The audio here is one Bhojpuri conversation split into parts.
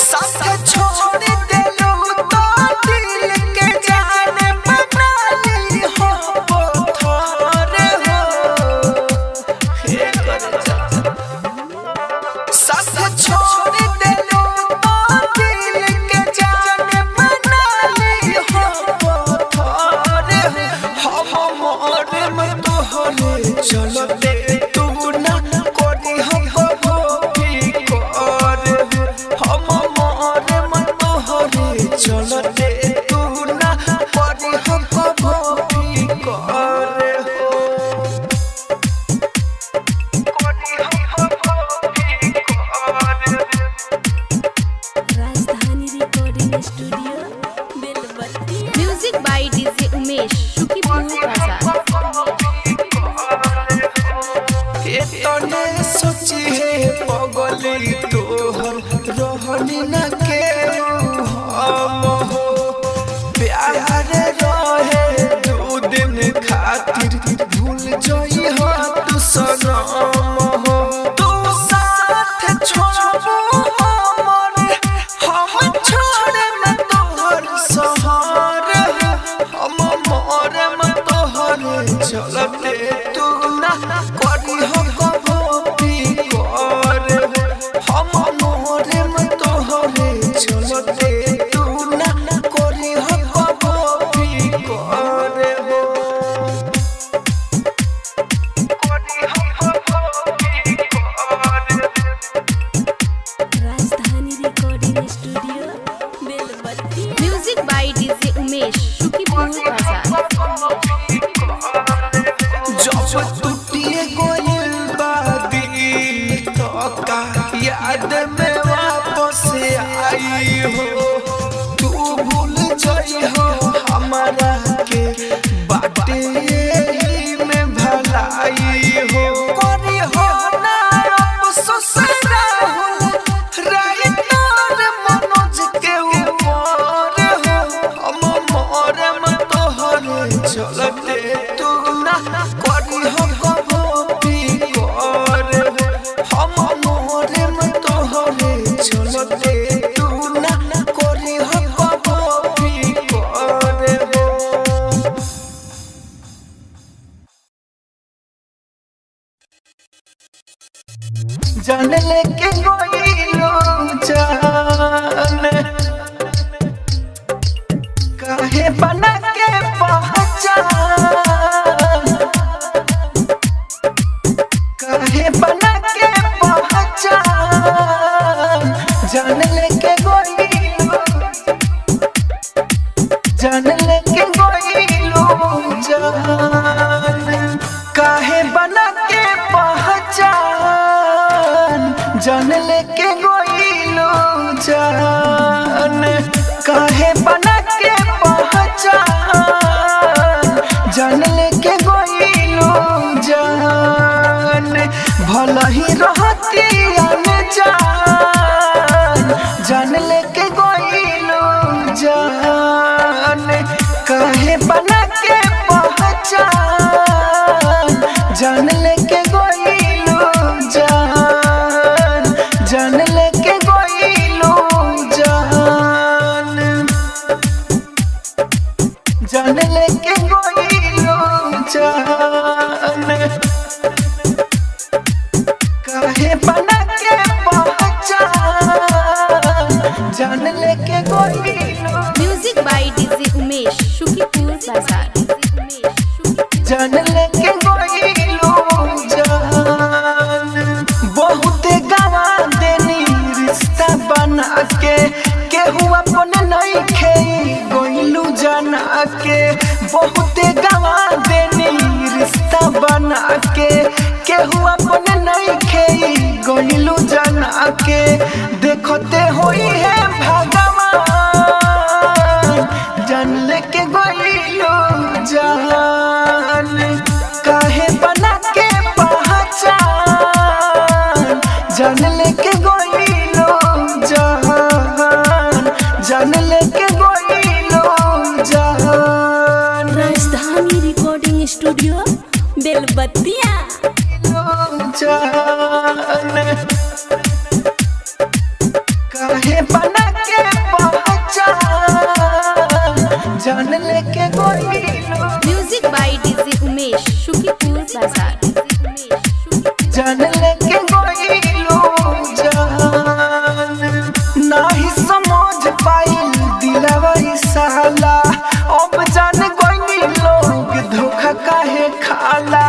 साथ छोड़ देलू तो दिल के जान बना ली हो पत्थर हो। हे कर जा। साथ छोड़ देलू तो दिल के जान बना ली हो पत्थर हो। हम मरे में तोहरे चलते तू ना करी हम हो फिकर हम मरे में तोहरे चलते तू ना करी हम हो फिकर हो। Rajdhani recording studio Belbattiya. Music by DJ Umesh, Shukipur Bazar. तने सोची है पगली तोहर रहनी न के हम हो प्यार रहे दू दिन खातिर भूल जई हो तू सनम हो। तू साथ छोड़ू हमर हम छोड़े न तोहर सहार हम मरे में तोहर चलते तू ना करी हम कबो फिकर हम मरे में तोहरे चलते तू ना करी हम कबो फिकर हो। Rajdhani recording studio Belbattiya. Music by DJ Umesh, Shukipur Bazar. जब टूटिए गोइल बा दिल तो का याद में वापस आई हो तू भूल जाई हो हमारा के बाटे ही में भलाई हो। करी हो ना अफसोस राहुल राइटर मनोज के ऊपर हो हम मरे में तोहरे चलते तू ना करी हम कबो फिकर हम मरे में तोहरे चलते तू ना करी हम कबो फिकर हो। जान लेके गोइलो जान काहे बना के पहचान काहे बना के पहचान जान लेके गोइलो जान लेके गोइलो जान काहे बना के पहचान जान लेके गोइलो जान काहे बना के पहचान जान लेके गोइलो जान भला ही रहती अनजान जान लेके गोइलो जान काहे बना के पहचान जान लेके गोइलो जान जान लेके गोइलो जान जान लेके गोइलो जान काहे बना के पहचान जान लेके गोइलो Music by DJ Umesh, Shukipur Bazar. जान लेके गोइलो जान बहुत गवा देनी रिश्ता बना के केहू अपन नहीं खे गोइलू जाना के बहुत गवा देनी रिश्ता बना के केहू अपन नहीं खे गोइलू जाना के देखते होई है भगवान जान लेके गोइलू जान काहे बना के पहचान जान लेके गोइलो जान। जान लेके गोइलो जान। राजधानी रिकॉर्डिंग स्टूडियो बेलबत्तिया। जान काहे बना के पहचान, जान लेके गोइलो। Music by DJ Umesh Shukipur Bazar. जान लेके गोइलो जान। नाही समझ पाइल दिलवा ई साला, अब जान गोइनी लोग धोखा काहे खाला।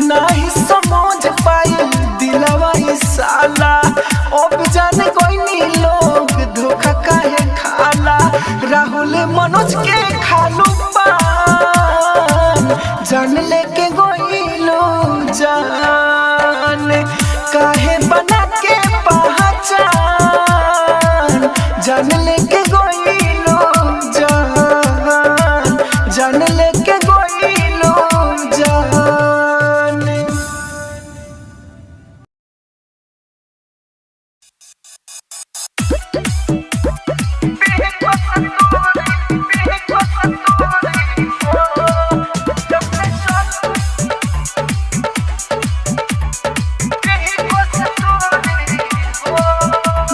नाही समझ पाइल दिलवा ई साला, अब जान गोइनी लोग धोखा काहे खाला। राहुल मनोज के खालू पान, जान लेके गोइलो जान। काहे बना के पहचान, जान लेके गोइलो जान, जान लेके गोइलो जान।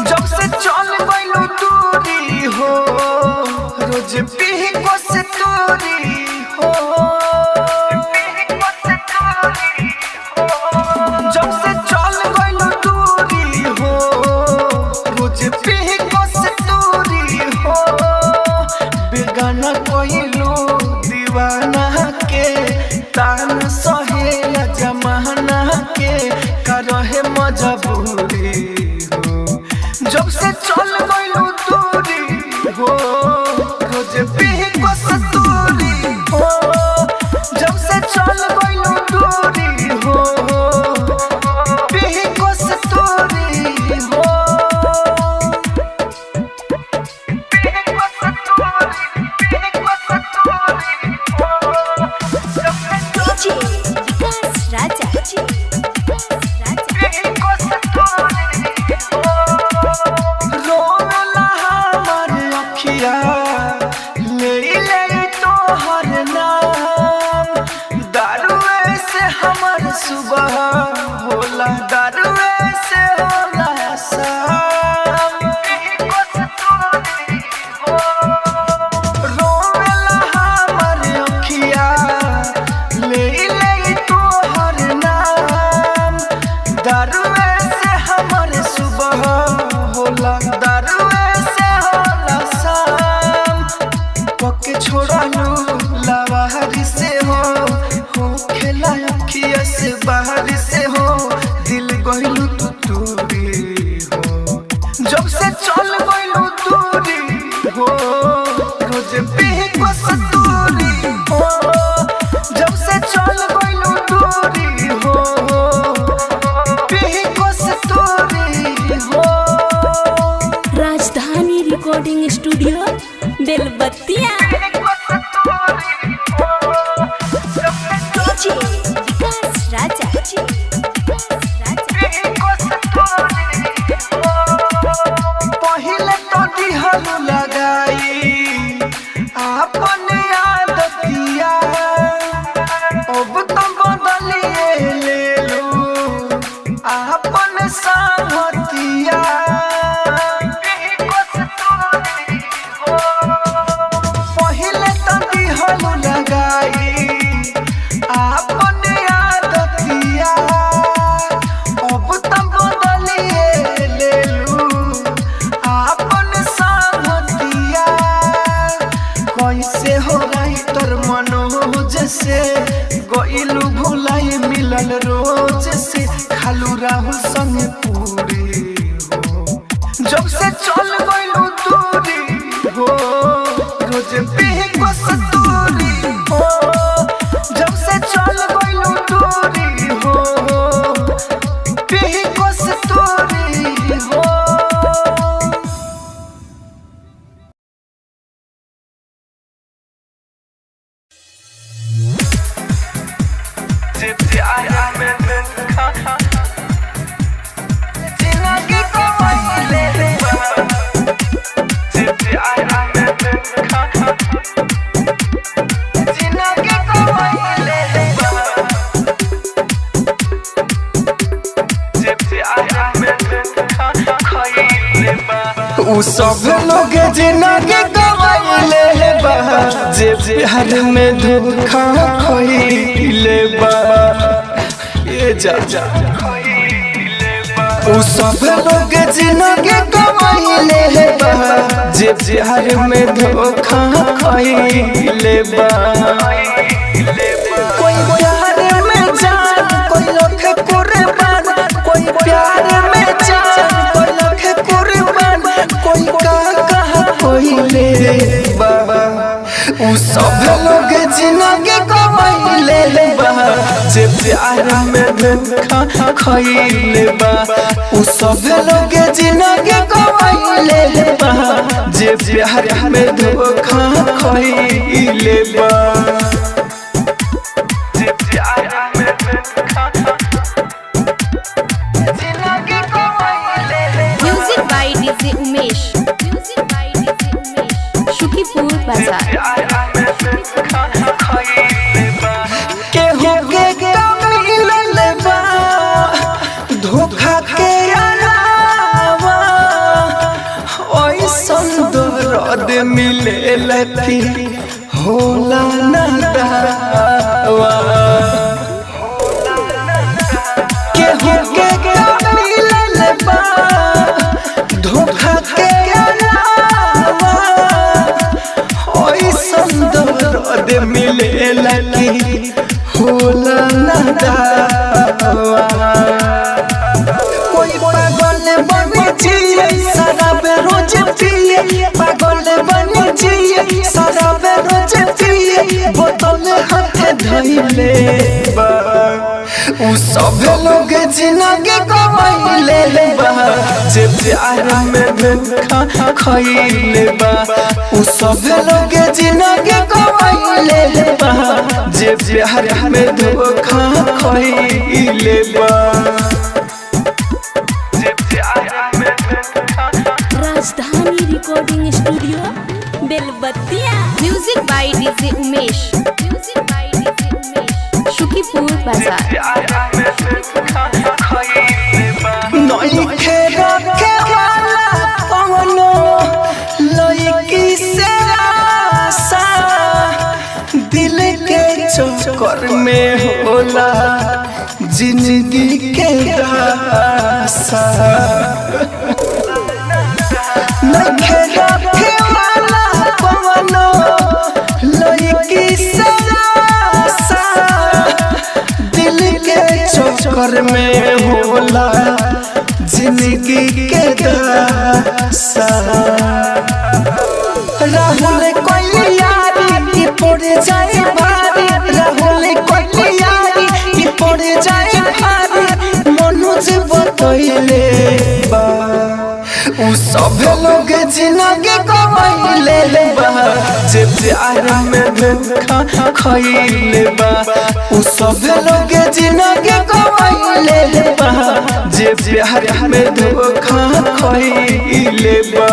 जब से चल गइलो दूरी हो, रोज पीही को से तोरी हो। जब से चल गइलो दूरी हो, रोज पीही को से तोरी हो। बेगाना कोइलो दीवाना के, तान सहेला जमाना के, करहे मजबूरी हो। जब से चल गइलो दूरी हो, रोज पीही को सतूरी हो। जब से चल गइलो दूरी हो, पीही को सतूरी हो। पीही को सतूरी, पीही को सतूरी हो। जब से डीजे विकास राजा, विकास राजा। पीही को सतूरी हो। रोला हमर अखिया, ले ले तोहर नाम। दारुए से हमर सुबह होला, दारुए से होला शाम। रोला हमर अखिया, ले ले तोहर नाम। दारुए से हमर सुबह होला, दारुए से होला शाम। पके छोड़लू लावारी से हो खेला अखिया से बाहर से हो, दिल गइलू तू दूरी हो। जब से चल गइलू दूरी हो, रोज पीही को सतूरी हो। जब से चल गइलू दूरी हो, पीही को सतूरी हो। राजधानी रिकॉर्डिंग स्टूडियो बेलबत्तिया। डीजे विकास राजा, विकास राजा। पहिले तो दिहलु लगाई आपन आदतिया, अब तो बदलिए लेलु आपन संगतिया। पहिले तो दिहलु लगाई आपन आदतिया, अब तो बदलिए लेलु आपन संगतिया। कैसे हो राइटर मनोज से गइलू भुलाई मिलल रोज से, खालू राहुल संग पूरी हो। जब से चल गइलू दूरी हो, रोज पीही को सतूरी हो। जब से चल गइलू दूरी हो, पीही को सतूरी हो। उ सब लोग जिनगी गवाइले बा, जे प्यार में धोखा खइले बा। ये जा जा उ सब लोग जिनगी गवाइले बा, जे प्यार में धोखा खइले बा। कोई प्यार में जान, कोई लख कुर्बान, कोई प्यार में जान, कोई लख कुर्बान, कोई का कहा कोई ले बा। उ सब लोग जिनगी गवाइले बा, जे प्यार में धोखा खइले बा। उ सब लोग जिनगी गवाइले बा, जे प्यार में धोखा खइले बा। Music by DJ Umesh. Music by DJ Umesh. Shukipur Bazaar. केहू के कमी मिलल बा, धोखा के अलावा ऐसन दर्द मिलेला कि होला ना दावा। केहू के कमी मिलल बा, धोखा के अलावा ऐसन दर्द मिलेला कि होला ना दावा। कोई पागल बन जिए शराब रोज पिए, पागल बन जिए शराब रोज पिए, बोतल हाथ धइले बा। उ सब लोग जिनगी गवाइले बा, जे प्यार में धोखा खइले बा। उ सब लोग जिनगी गवाइले बा, जे प्यार में धोखा खइले बा। Rajdhani recording studio Belbattiya. Music by DJ Umesh. Music by DJ Umesh. Shukipur Bazaar. नइखे रखे वाला कवनो लइकी से आशा, दिल के चक्कर में होला जिंदगी के दासा। नइखे रखे वाला कवनो लइकी से आशा, दिल के चक्कर में होला जिंदगी के दासा। राहुल कोई यारी की पड़ जाए भारी, राहुल कोई यारी की पड़ जाए भारी, मनोज बतैले बा। उ सब लोग जिनगी गवाइले बा, जे प्यार में धोखा खइले बा। उ सब लोग जिनगी गवाइले बा, जे प्यार में धोखा खइले बा।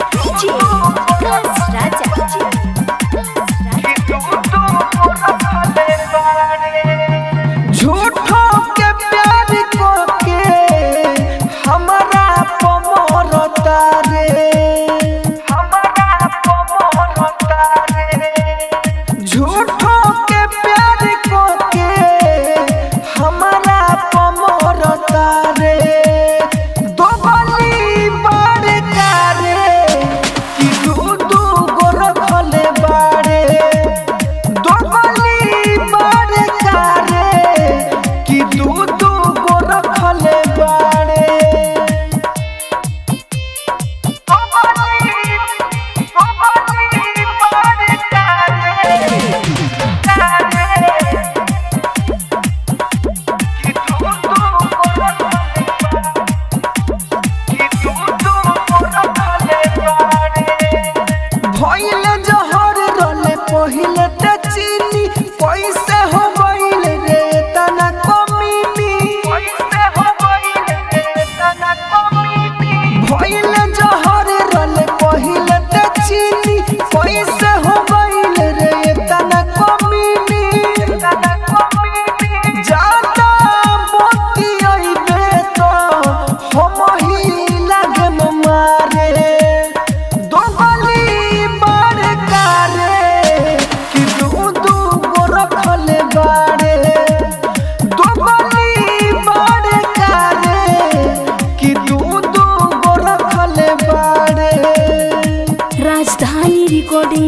DJ Vikas Raja. Vikas Raja. झूठो के प्यार को के हमारा पमरता रे, हमारा पमरता रे। झूठो के प्यार को के हमारा पमरता रे, दोगली बार कारे कि दू दू गो रखले बारे, दोगली बार कारे कि दू दू गो रखले बारे।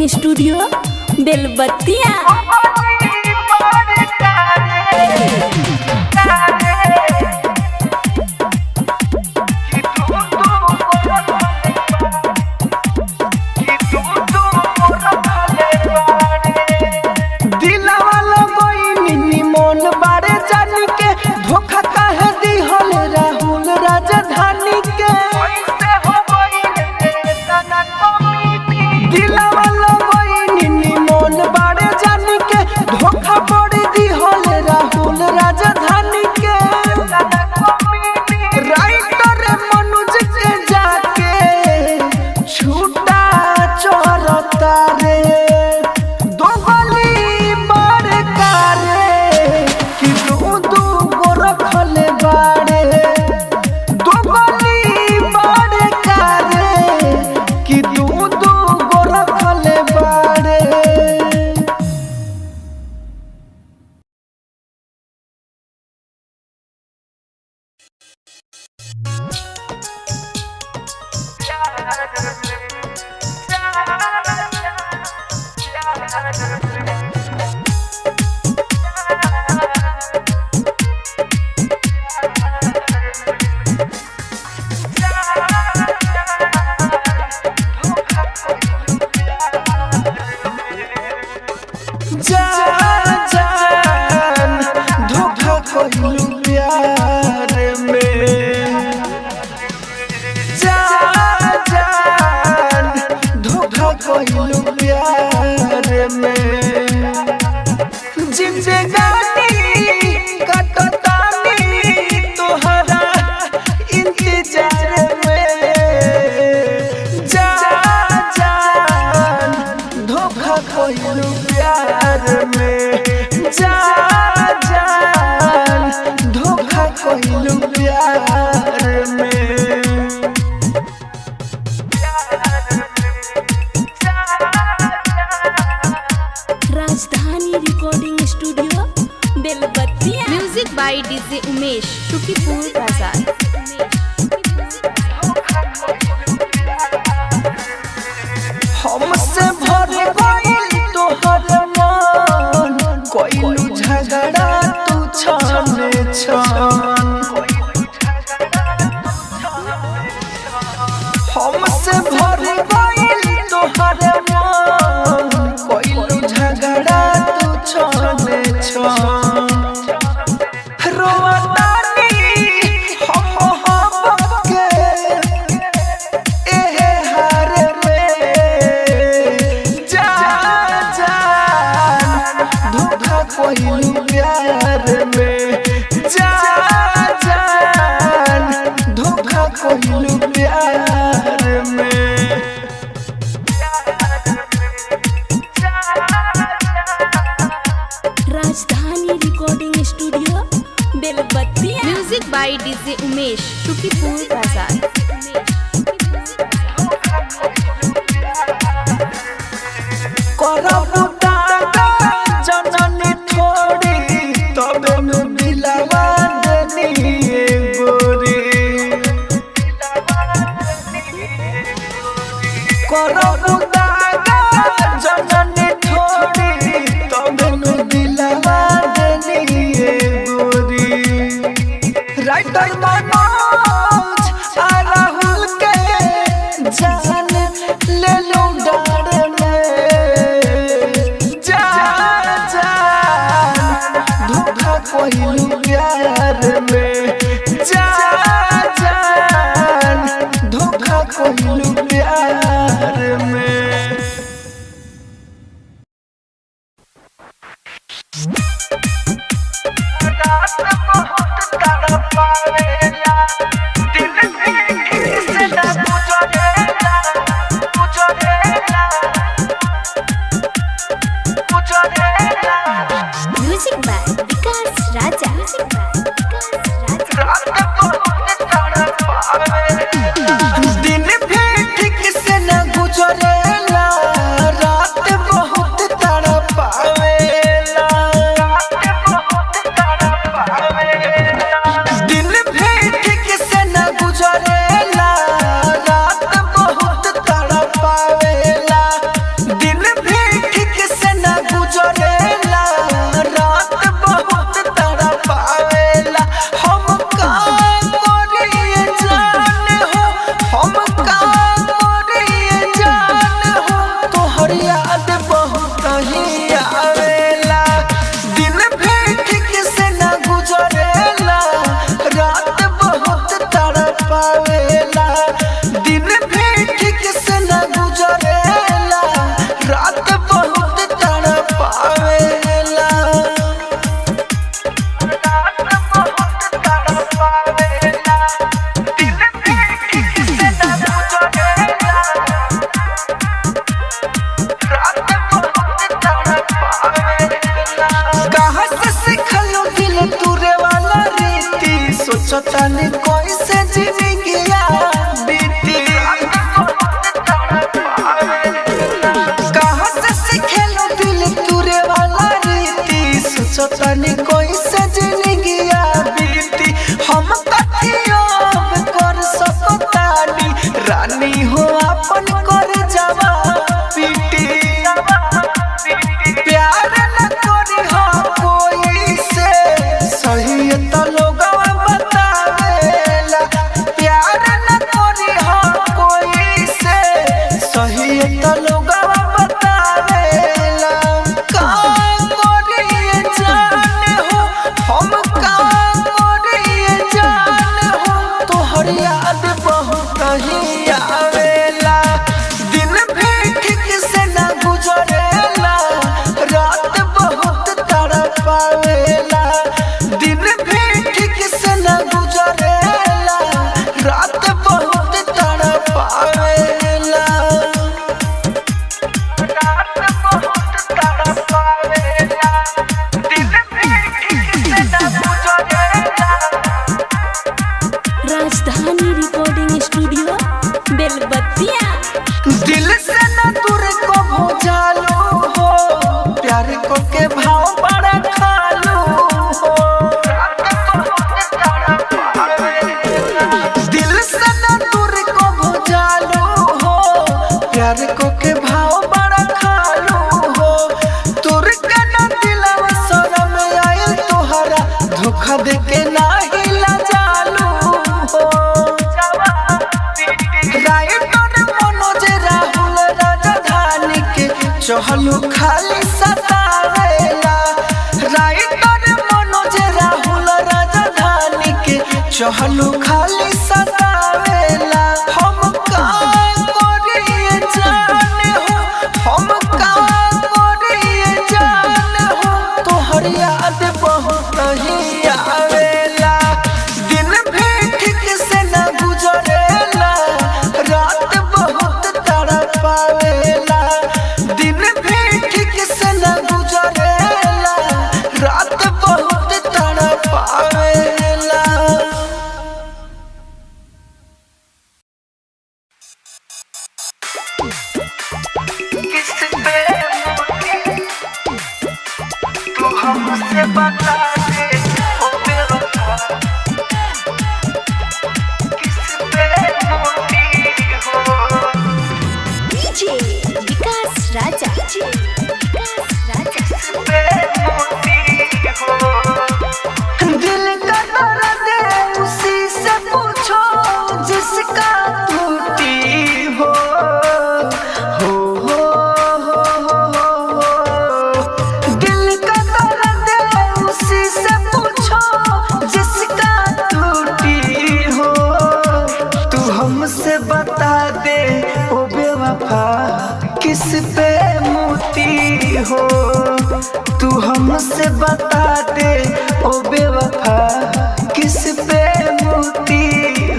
recording studio Belbattiya. दिलवा लगोइनी निमन बारे जान के धोखा काहे दिहल राहुल राजधानी के। दिलवा लगोइनी निमन बारे जान के धोखा बड़ी दिहल राहुल राजधानी के। राइटर मनोज के जाके छूटा चोरता रे, दो गली बार कारे कि दू दू गो रखले बाड़े। दो गली बार कारे कि दू दू गो रखले बाड़े। जा जान धोखा कइलू प्यार में, जा जान धोखा कइलू प्यार में। जिंदगानी कटतानी तोहरा इंतजार में, जा जान धोखा कइलू प्यार में, जा जान धोखा कइलू प्यार में। Rajdhani recording studio Belbattiya. Music by DJ Umesh Shukipur बाजार। हमसे भर गइल तोहर मन, कइलू झगड़ा तू छन छन। हमसे भर गइल तोहर मन, कइलू झगड़ा तू छन छन। रोवतानी हम मोहब्बत के एहे हार में, जा जान धोखा कइलू प्यार में, जा जान धोखा कइलू प्यार में। Rajdhani recording studio Belbattiya. Music by DJ Umesh Shukipur बाजार। करबू दादा जननी थोड़ी तबे नु दिलवा देनी गोरी। करबू दादा जननी थोड़ी तबे नु दिलवा देनी गोरी। राइटर मनोज आ राहुल के जान ले लो डर में, जा जान धोखा कइलू प्यार में, जा जान धोखा कइलू प्यार में। रात बहुत तड़पावेला, दिल में से ना गुजरेला, गुजरेला, गुजरेला। Music by Vikas Raja. Music by Vikas Raja. रात बहुत तड़पावेला, दिन भी ठीक से ना गुजरेला, रात बहुत तड़पावेला, रात बहुत तड़पावेला। दिन भी ठीक से ना गुजरेला, रात बहुत तड़पावेला। दिन पावेला। दिन भी ठीक से न गुजरेला, रात बहुत तड़पावेला। रात बहुत तड़पावेला, दिन भी ठीक से न गुजरेला, रात बहुत तड़पावेला। कहाँ से सिखलो दिल तुरे वाला रीति, सोचता नहीं कैसे जिंदगिया बीती। कहाँ से सिखलो दिल तुरे वाला रीति, सोचता नहीं कैसे जिंदगिया बीती। हम कथियो अब कर सकतानी, रानी हो अपन कर जावा पीटी। प्यार न करी हो कोई से, सही तो लोगवा बतावेला। प्यार न करी हो कोई से, सही तो लोगवा बतावेला। का करिए जान हो, हम का करिए जान हो, तोहर याद बहुत ही आवेला। दिन भी ठीक से न गुजरेला, रात बहुत तड़पावेला। दिन भी ठीक से न गुजरेला, रात बहुत तड़पावेला। रात बहुत तड़पावेला, दिन भी ठीक से न गुजरेला। राजधानी रिकॉर्डिंग स्टूडियो बेलबत्तिया। दिल से न दूर कभो जालो हो, प्यार को के भाव बड़ा खालो हो। दिल से न दूर कभो जालो हो, प्यार को के भाव बड़ा खालो हो। तुर के न दिलवा शरम आइल तोहरा, धोखा दे के नाही लजालो हो। राइटर मनोज राहुल राजधानी के चहलू खाली सतावेला। राइटर मनोज राहुल राजधानी के चहलू खाली सतावेला। हम का करिए जान हो, हम का करिए जान हो, तोहर याद बहुत ही आवेला। दिन भी ठीक से न गुजरेला, रात बहुत तड़पावेला। दिन भी ठीक से न गुजरेला, रात बहुत तड़पावेला। किस पे तू हमसे बता दे ओ बेवफा, किस पे मोती हो। डीजे विकास राजा, डीजे विकास राजा। पे मोती हो। दिल का दर्द उसी से पूछो जिसका टूटी हो। हो हो हो हो हो। दिल का दर्द उसी से पूछो जिसका टूटी हो। तू हमसे बता दे ओ बेवफा, किस पे मोती हो। तू हमसे बता दे ओ बेवफा, किस पे मोती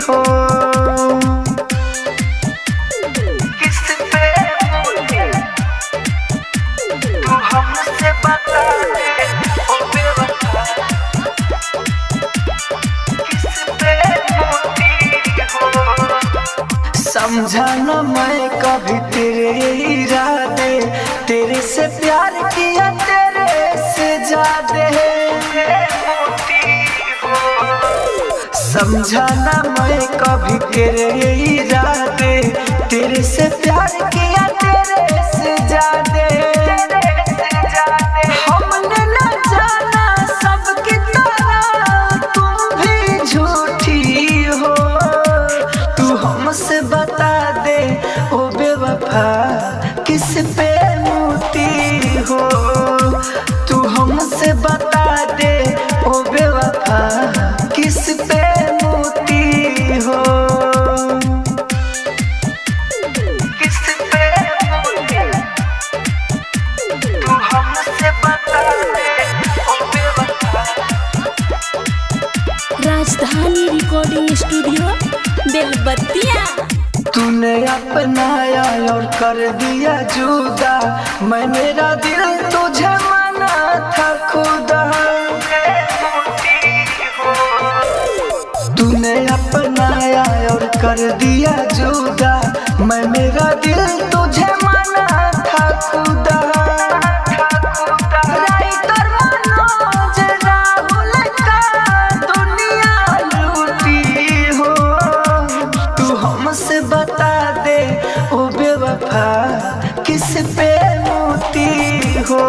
हो। किस पे मोती, तू हमसे बता दे ओ बेवफा, किस पे मोती हो। समझा न मैं कभी तेरे इरादे, तेरे से प्यार किया तेरे से ज्यादा। समझा न मैं कभी तेरे इरादे, तेरे से प्यार किया तेरे से ज्यादा। हमने न जाना सबकी तरह तुम भी झूठी हो। तू हमसे बता दे ओ बेवफा, किस पे मोती हो। तू हमसे बता दे ओ बेवफा, किस पे मोती हो। studio Belbattiya. तूने अपनाया और कर दिया जुदा, मैं मेरा दिल तुझे माना था खुदा। तूने अपनाया और कर दिया जुदा, मैं मेरा दिल तुझे माना था खुदा। राइटर मनोज राहुल का दुनिया लूटी हो। तू हमसे बता दे ओ बेवफा, किस पे मोती हो।